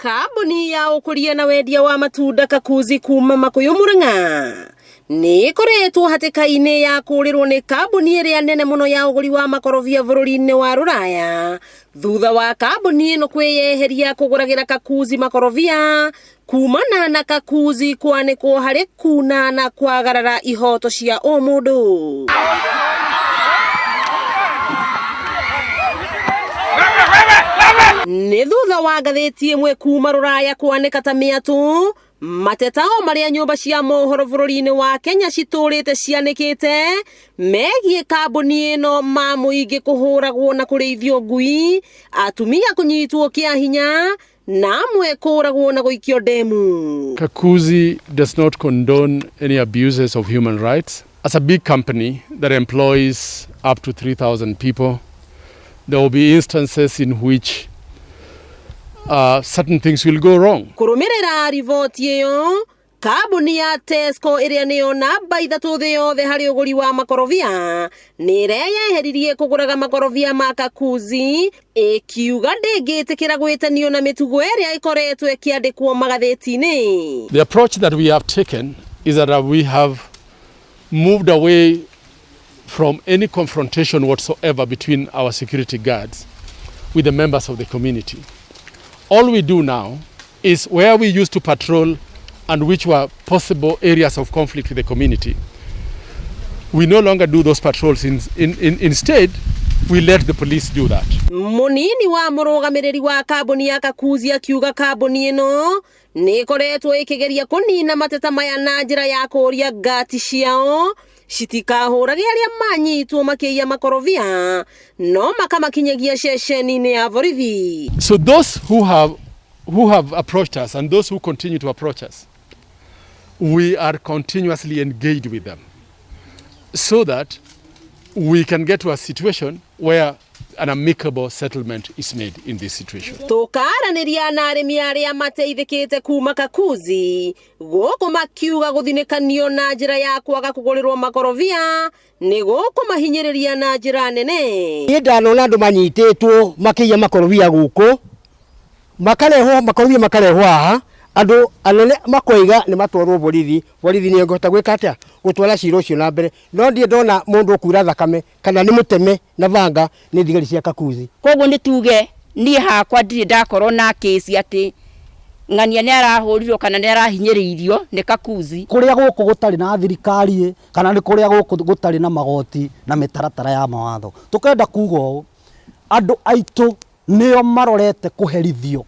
Kambuni ya ũkũria na wendia wa matunda Kakuzi kuma Makuyu Murang'a nĩ ĩkoretwo hatĩka-inĩ ya kũrĩrwo nĩ kambuni ĩrĩa nene mũno ya ũgũri wa makorobia bũrũri-inĩ wa Rũraya thutha wa kambuni ĩno kwĩyeheria kũgũragĩra Kakuzi makorobia kumana na Kakuzi kwanĩkwo harĩ kuna na kwagarara ihoto cia ũmũndũ. Nĩ thutha wa ngathĩti ĩmwe kuma Rũraya kwanĩka ta mĩatũ mateta o marĩa nyũmba cia mohoro bũrũri-inĩ wa Kenya citũrĩte cianĩkĩte megiĩ kambuni ĩno ma mũingĩ kũhũragwo na kũrĩithio ngui, atumia kũnyitwo kĩa hinya na amwe kũragwo na gũikio ndemu. Kakuzi does not condone any abuses of human rights. As a big company that employs up to 3,000 people, there will be instances in which certain things will go wrong. Kũrũmĩrĩra riboti ĩyo, kambuni ya Tesco ĩrĩa nĩyo namba 3 thĩ yothe harĩ ũgũri wa makorobia nĩ ĩreyeheririe kũgũraga makorobia ma Kakuzi ĩkiuga ndĩngĩtĩkĩra gwĩtanio na mĩtugo ĩrĩa ĩkoretwo ĩkĩandĩkwo magathĩti-inĩ. The approach that we have taken is that we have moved away from any confrontation whatsoever between our security guards with the members of the community. All we do now is where we used to patrol and which were possible areas of conflict with the community, we no longer do those patrols. Instead, we let the police do that. Munini wa mũrũgamĩrĩri wa kambuni ya Kakuzi akiuga kambuni ĩno nĩ ĩkoretwo ĩkĩgeria kũnina mateta maya na njĩra ya kũũria ngati ciao citikahũrage arĩa manyitwo makĩiya makorobia no makamakinyagia ceceni-inĩ ya borithi. So those who have approached us and those who continue to approach us, we are continuously engaged with them so that we can get to a situation where an amicable settlement is made in this situation. Tũkaranĩria na arĩmi arĩa mateithĩkĩte kuma Kakuzi gũkũ makiuga gũthinĩkanio na njĩra ya kwaga kũgũrĩrwo makorobia nĩ gũkũmahinyĩrĩria na njĩra nene. Niĩ ndanona andũ manyitĩtwo makĩiya makorobia gũkũ, makarehwo makorobia, makarehwo haha, andũ anene makoiga nĩ matwarwo borithi. Borithi nĩ ĩngĩhota gwĩka atĩa gũtwara cira ũcio na mbere? No ndirĩ ndona mũndũ ũkura thakame kana nĩ mũteme na banga nĩ thigari cia Kakuzi. Koguo nĩ tuge niĩ hakwa ndirĩ ndakorwo na kĩci atĩ ng'ania nĩ arahũrirwo kana nĩ arahinyĩrĩirio nĩ Kakuzi. Kũrĩa gũkũ gũtarĩ na thirikari ĩ, kana nĩ kũrĩa gũkũ gũtarĩ na magoti na mĩtaratara ya mawatho. Tũkenda kuga ũũ, andũ aitũ nĩo marorete kũherithio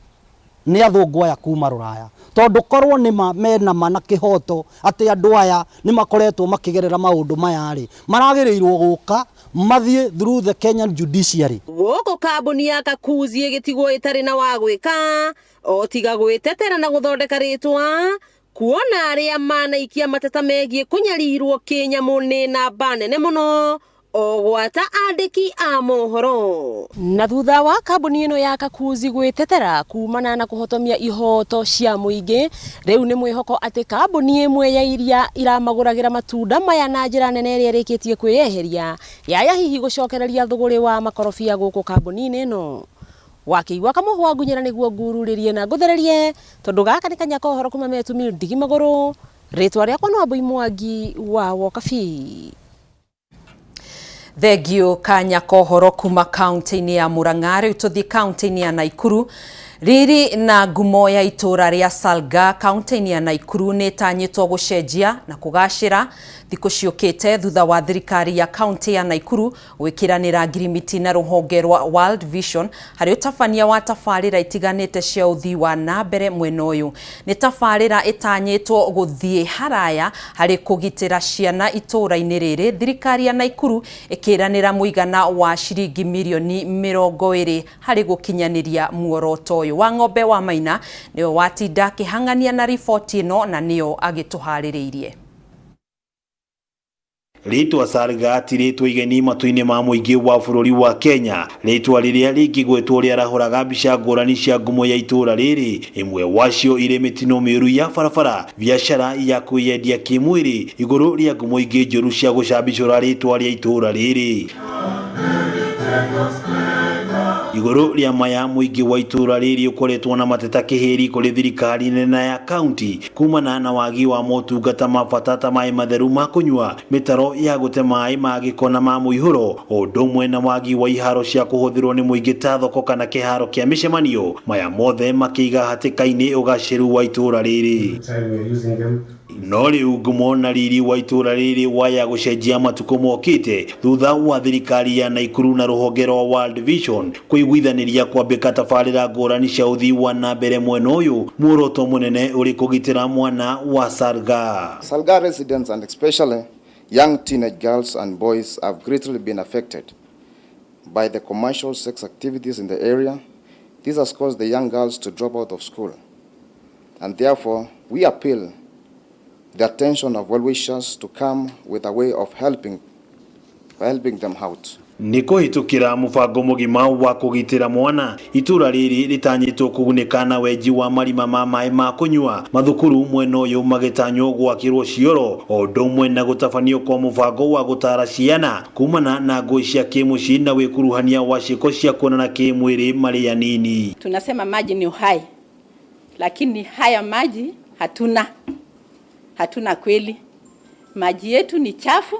nĩ athũngũ aya kuma Rũraya, tondũ korwo nĩ ma mena ma na kĩhoto atĩ andũ aya nĩ makoretwo makĩgerera maũndũ maya rĩ, maragĩrĩirwo gũka mathiĩ through the Kenyan judiciary. Gũkũ kambuni ya Kakuzi ĩgĩtigwo ĩtarĩ na wa gwĩka o tiga gwĩtetera na gũthondeka rĩtwa, kuona arĩa manaikia mateta megiĩ kũnyarirwo kĩnyamũ nĩ namba nene mũno o gwata andĩki a mohoro. Na thutha wa kambuni ĩno ya Kakuzi gwĩtetera kumana na kũhotomia ihoto cia mũingĩ, rĩu nĩ mwĩhoko atĩ kambuni ĩmwe ya iria iramagũragĩra matunda maya na njĩra nene ĩrĩa ĩrĩkĩtie kwĩyeheria yaya hihi gũcokereria thũgũrĩ wa makorobia gũkũ kambuni-inĩ ĩno. Wakĩigua kamũhwa ngunyĩra nĩguo ngururĩrie na ngũthererie, tondũ gaka nĩ kanya kohoro kuma metumi ndigi magũrũ. Rĩtwa rĩakwa no Ambui Mwangi wa Wokabi. Thengio kanya kohoro kuma kaunti-inĩ ya Murang'a. Rĩu tũthiĩ kaunti-inĩ ya Naikuru. Riri na ngumo ya itũra rĩa Salga kaunti-inĩ ya Naikuru nĩ ĩtanyĩtwo gũcenjia na kũgacĩra thikũ ciũkĩte thutha wa thirikari ya kaunti ya Naikuru gwĩkĩranĩra ngirimiti na rũhonge rwa World Vision harĩ ũtabania wa tabarĩra itiganĩte cia ũthii wa na mbere mwena ũyũ. Nĩ tabarĩra ĩtanyĩtwo gũthiĩ haraya harĩ kũgitĩra ciana itũũra-inĩ rĩrĩ, thirikari ya Naikuru ĩkĩranĩra mũigana wa ciringi mirioni 20 harĩ gũkinyanĩria muoroto ũyũ. Wa ng'ombe wa Maina nĩwe watinda akĩhang'ania na riboti ĩno na nĩyo agĩtũharĩrĩirie. Rĩtwa Salga ti rĩtwa igeni matũ-inĩ ma mũingĩ wa bũrũri wa Kenya, rĩtwa rĩrĩa rĩngĩgwetwo rĩarahũraga mbica ngũrani cia ngumo ya itũũra rĩrĩ, ĩmwe wacio irĩ mĩtino mĩũru ya barabara, biacara ya kwĩyendia kĩmwĩrĩ, igũrũ rĩa ngumo ingĩ njũru cia gũcambicũra rĩtwa rĩa itũũra rĩrĩ. Igũrũ rĩa maya, mũingĩ wa itũũra rĩrĩ ũkoretwo na mateta kĩhĩri kũrĩ thirikari nene ya kaunti kumana na wagi wa motungata ma bata ta maĩ matheru ma kũnyua, mĩtaro ya gũte maĩ ma gĩko na ma mũihũro, o ũndũ ũmwe na wagi wa iharo cia kũhũthĩrwo nĩ mũingĩ ta thoko kana kĩharo kĩa mĩcemanio, maya mothe makĩiga hatĩka-inĩ ũgacĩru wa itũũra rĩrĩ. No rĩu ngumo na riri wa itũũra rĩrĩ waya gũcenjia matukũ mokĩte thutha wa thirikari ya Naikuru na rũhonge rwa World Vision kũiguithanĩria kwambĩka tabarĩra ngũrani cia ũthii wa na mbere mwena ũyũ, muoroto mũnene ũrĩ kũgitĩra mwana wa Salgaa. Salgaa residents and especially young teenage girls and boys have greatly been affected by the commercial sex activities in the area. This has caused the young girls to drop out of school. And therefore, we appeal the attention of well-wishers to come with a way of helping them out. Nĩ kũhĩtũkĩra mũbango mũgima wa kũgitĩra mwana, itũũra rĩrĩ rĩtanyĩtwo kũgunĩka na wenji wa marima ma maĩ ma kũnyua, mathukuru mwena ũyũ magĩtanywo gwakĩrwo cioro, o ũndũ ũmwe na gũtabanio kwa mũbango wa gũtara ciana kumana na ngũĩ cia kĩmũciĩ na wĩkuruhania wa ciĩko cia kuonana kĩmwĩrĩ marĩ anini. Tunasema maji ni uhai, lakini haya maji hatuna, hatuna kweli. Maji yetu ni chafu,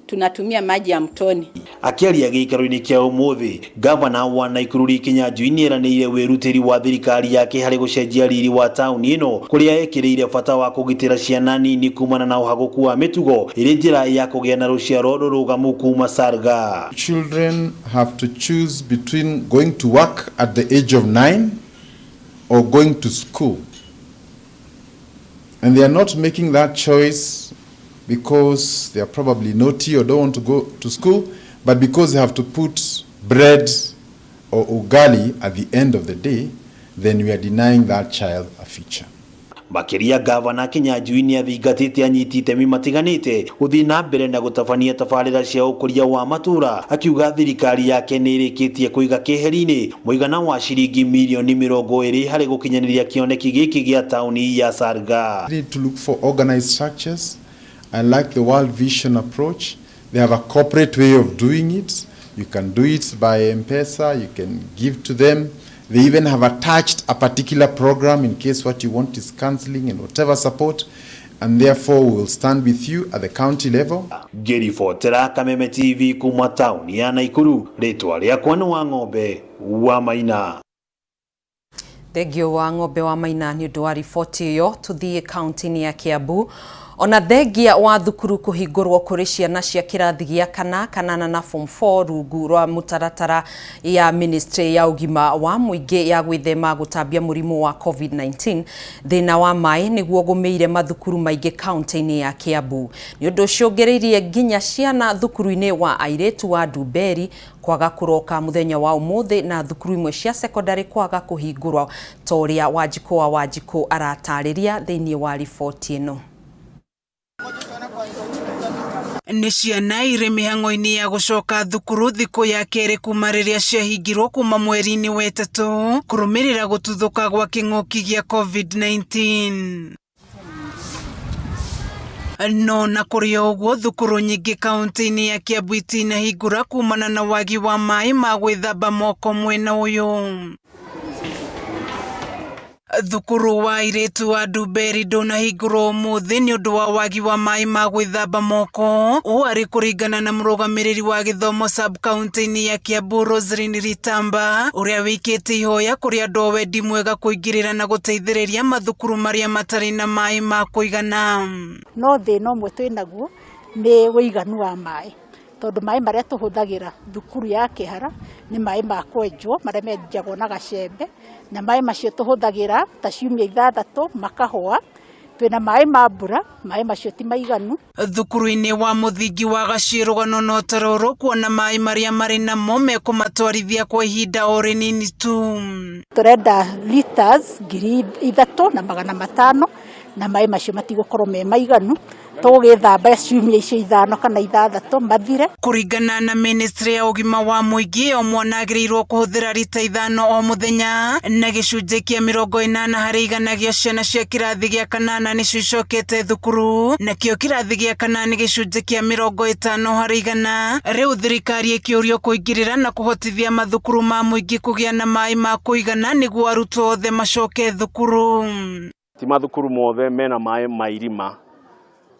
tunatumia maji ya mtoni. Akĩaria gĩikaro-inĩ kĩa ũmũthĩ, gavana wa Naikuru Lee Kinyanjui nĩeranĩire wĩrutĩri wa thirikari yake harĩ gũcenjia riri wa taũni ĩno, kũrĩa ekĩrĩire bata wa kũgitĩra ciana nini kumana na ũhagũku wa mĩtugo ĩrĩ njĩra ya kũgĩa na rũciaro rũrũgamu kuma Salgaa. Children have to choose between going to work at the age of 9 or going to school. And they are not making that choice because they are probably naughty or don't want to go to school, but because they have to put bread or ugali at the end of the day, then we are denying that child a future. Makĩria, gavana Kinyanjui nĩ athingatĩte anyiti itemi matiganĩte gũthiĩ na mbere na gũtabania tabarĩra cia ũkũria wa matũra, akiuga thirikari yake nĩ ĩrĩkĩtie kũiga keheri-inĩ mũigana wa ciringi mirioni 20 harĩ gũkinyanĩria kĩoneki gĩkĩ gĩa taũni ya Salgaa. We need to look for organized structures. I like the World Vision approach. They have a corporate way of doing it. You can do it by M-Pesa, you can give to them. They even have attached a particular program in case what you want is counseling and whatever support. And therefore, we will stand with you at the county level. Ngĩribotera Kameme TV kuma taũni ya Naikuru, rĩtwa rĩakwa nĩ wa Ng'ombe wa Maina. Thengio wa Ng'ombe wa Maina nĩ ũndũ wa riboti ĩyo. Tũthiĩ kaunti-inĩ ya Kiambu. Ona thengia wa thukuru kũhingũrwo kũrĩ ciana cia kĩrathi gĩa kana, kanana na form 4 rungu rwa mũtaratara ya ministry ya ũgima wa mũingĩ ya gwĩthema gũtambia mũrimũ wa COVID-19, thĩna wa maĩ nĩguo ũgũmĩire mathukuru maingĩ kaunti-inĩ ya Kiambu. Nĩ ũndũ ũcũngĩrĩirie nginya ciana thukuru-inĩ wa airĩtu wa Ndumberi kwaga kũroka mũthenya wa ũmũthĩ na thukuru imwe cia sekondari kwaga kũhingũrwo, ta ũrĩa Wanjikũ wa Wanjikũ aratarĩria thĩinĩ wa riboti ĩno. Nĩ ciana irĩ mĩhang'o-inĩ ya gũcoka thukuru thikũ ya kerĩ kuma rĩrĩa ciahingirwo kuma mweri-inĩ wa ĩtatũ kũrũmĩrĩra gũtuthũka gwa kĩng'ũki gĩa COVID-19. No na kũrĩ o ũguo, thukuru nyingĩ kaunti-inĩ ya Kiambu itinahingũra kumana na wagi wa maĩ ma gwĩthamba moko. Mwena ũyũ, thukuru wa airĩtu wa Ndumberi ndũnahingũrwo ũmũthĩ nĩ ũndũ wa wagi wa maĩ ma gwĩthamba moko. Ũũ arĩ kũringana na mũrũgamĩrĩri wa gĩthomo sub kaunti-inĩ ya Kiambu, Roselyn Ritamba, ũrĩa wĩkĩte ihoya kũrĩ andũ a wendi mwega kũingĩrĩra na gũteithĩrĩria mathukuru marĩa matarĩ na maĩ ma kũigana. No thĩna ũmwe twĩ naguo nĩ ũiganu wa maĩ, tondũ maĩ marĩa tũhũthagĩra thukuru ya Kĩhara nĩ maĩ ma kwenjwo marĩa menjagwo na gacembe, na maĩ macio tũhũthagĩra ta ciumia 6 makahũa. Twĩna maĩ ma mbura, maĩ macio ti maiganu. Thukuru-inĩ wa mũthingi wa Gaciĩ no ta rũrũ, kuona maĩ marĩa marĩ namo mekũmatwarithia kwa ihinda o rĩnini tu. Tũrenda liters 3500, na maĩ macio matigũkorwo me maiganu. Tũgĩthamba ciumia icio 5 kana 6 mathire. Kũringana na ministry ya ũgima wa mũingĩ, o mwana agĩrĩirwo kũhũthĩra rita 5 o mũthenya, na gĩcunjĩ kĩa 80% gĩa ciana cia kĩrathi gĩa 8 nĩcio icokete thukuru, nakĩo kĩrathi gĩa 4 nĩ gĩcunjĩ kĩa 50%. Rĩu thirikari ĩkĩũrio kũingĩrĩra na kũhotithia mathukuru ma mũingĩ kũgĩa na maĩ ma kũigana nĩguo arutwo othe macoke thukuru. Ti mathukuru mothe mena maĩ ma irima,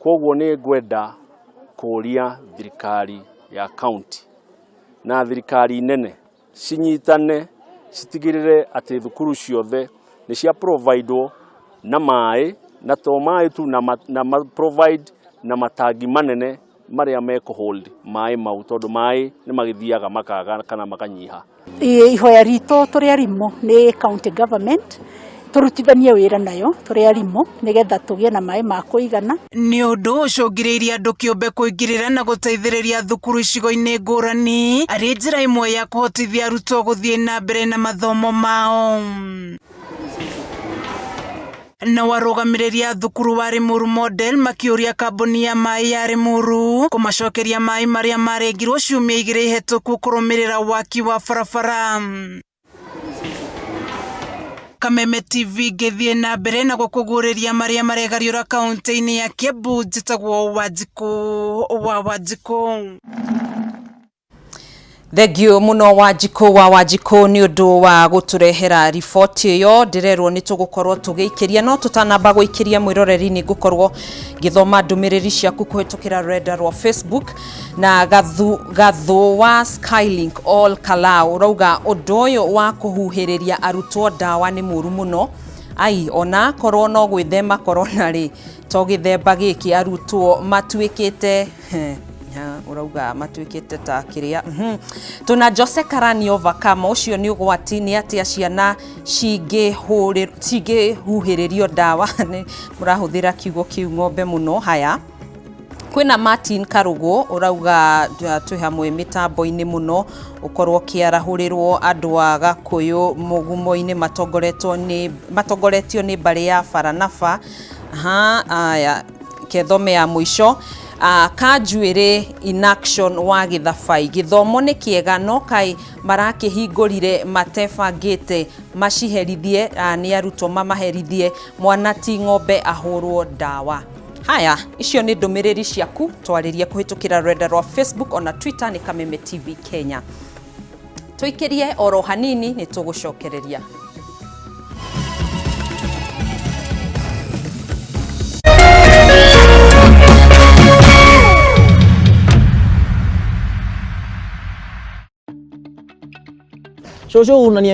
koguo nĩ ngwenda kũria thirikari ya county na thirikari nene cinyitane citigĩrĩre atĩ thukuru ciothe nĩ cia providewo na maĩ, na to maĩ tu, na provide na matangi manene marĩa mekũhold maĩ mau, tondũ maĩ nĩ magĩthiaga makaga kana makanyiha. Ihoya ritũ tũrĩ arimũ nĩ county government tũrutithanie wĩra nayo tũrĩ arimũ nĩgetha tũgĩe na maĩ ma kũigana. Nĩ ũndũ ũcũngĩrĩirie andũ kĩũmbe kũingĩrĩra na gũteithĩrĩria thukuru icigo-inĩ ngũrani arĩ njĩra ĩmwe ya kũhotithia arutwo gũthiĩ na mbere na mathomo mao. Na warũgamĩrĩri a thukuru wa Limuru Model makĩũria kambuni ya maĩ ya Limuru kũmacokeria maĩ marĩa marengirwo ciumia 2 hetũku kũrũmĩrĩra waki wa barabara. Kameme TV ngĩthiĩ na mbere na gũkũguũrĩria marĩa maregariũra kaunti-inĩ ya Kiambu. Njĩtagwo Wanjikũ wa Wanjikũ. Thengiũ mũno Wanjikũ wa Wanjikũ nĩ ũndũ wa gũtũrehera riboti ĩyo. Ndĩrerwo nĩ tũgũkorwo tũgĩikĩria, no tũtanamba gũikĩria mwĩroreri nĩ ngũkorwo ngĩthoma ndũmĩrĩri ciaku kũhĩtũkĩra rũrenda rwa Facebook. Na gathu wa Skylink All Kalau ũrauga ũndũ ũyũ wa kũhuhĩrĩria arutwo ndawa nĩ mũru mũno, ai ona korwo no gwĩthema korona rĩ, to gĩthemba gĩkĩ arutwo matuĩkĩte ũrauga matuĩkĩte ta kĩrĩa. Tuna Jose Karani Overcome, ũcio nĩ ũgwati nĩ atĩa ciana cingĩhuhĩrĩrio ndawa. Nĩ mũrahũthĩra kiugo kĩu ng'ombe mũno. Haya, kwĩna Martin Karugo ũrauga twĩ hamwe mĩtambo-inĩ mũno, ũkorwo ũkĩarahũrĩrwo andũ a Gakũyũ mũgumo-inĩ matongoretio nĩ mbarĩ ya Baranaba. Aya kethome ya mũico. Kanjuĩrĩ in action wa Gĩthabai, gĩthomo nĩ kĩega no kaĩ marakĩhingũrire matebangĩte maciherithie, nĩ arutwo mamaherithie, mwana ti ng'ombe ahũrwo ndawa. Haya, icio nĩ ndũmĩrĩri ciaku, twarĩrie kũhĩtũkĩra rũrenda rwa Facebook ona Twitter nĩ Kameme TV Kenya. Tũikĩrie oro hanini nĩ tũgũcokereria. Shosho unania